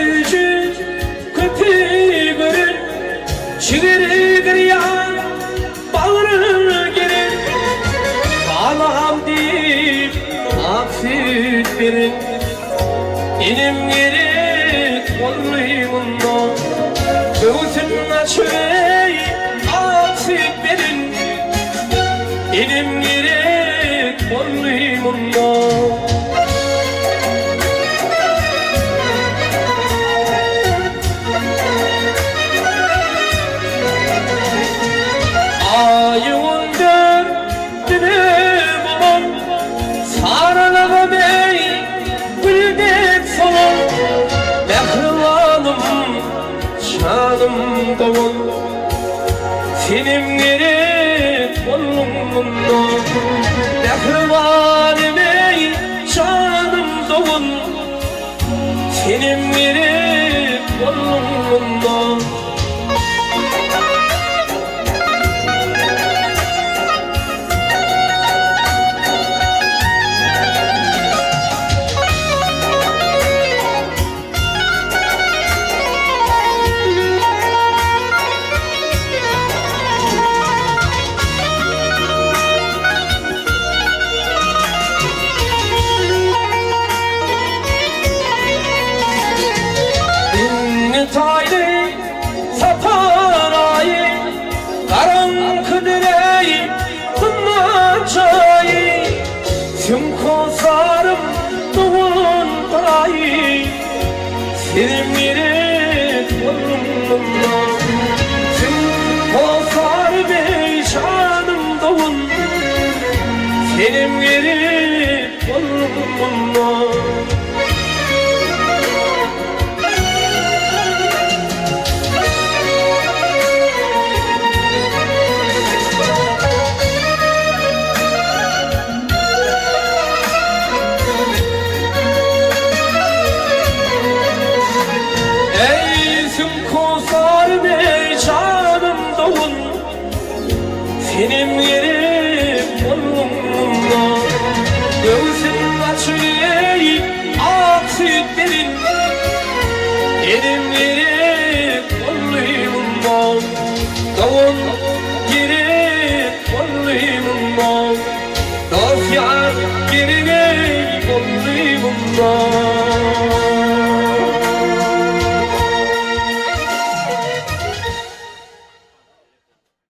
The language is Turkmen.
Süýji köpi gören, Jigeri girýan, bagry geren, Balam diýip ak süýt beren, Enem gerek boldy munda. Göwsün açyp eý, ak süýt beren, Enem gerek boldy munda. Aýyň on dördüne bolan, Saralagam eý, gül dek solan, Mähribanym, janym dogan. Senem gerek bolduň munda, Mähribanym eý, janym dogan. Senem gerek bolduň munda. Indi taýly Sapar aýy, Garaňky direý zyndan jaýy, Süňk hossarym dogan daýy, Senem gerek bolduň munda. Süňk hossarym eý janym dogan, Senem gerek bolduň munda. Eý, süňk-hosarym, eý, janym dogan, Senem gerek bolduň munda. Göwsüm açyk, eý, ak süýt berin, Enem gerek boldy munda. Dogan gerek boldy munda. Dost-ýar gerek, eý, boldy munda.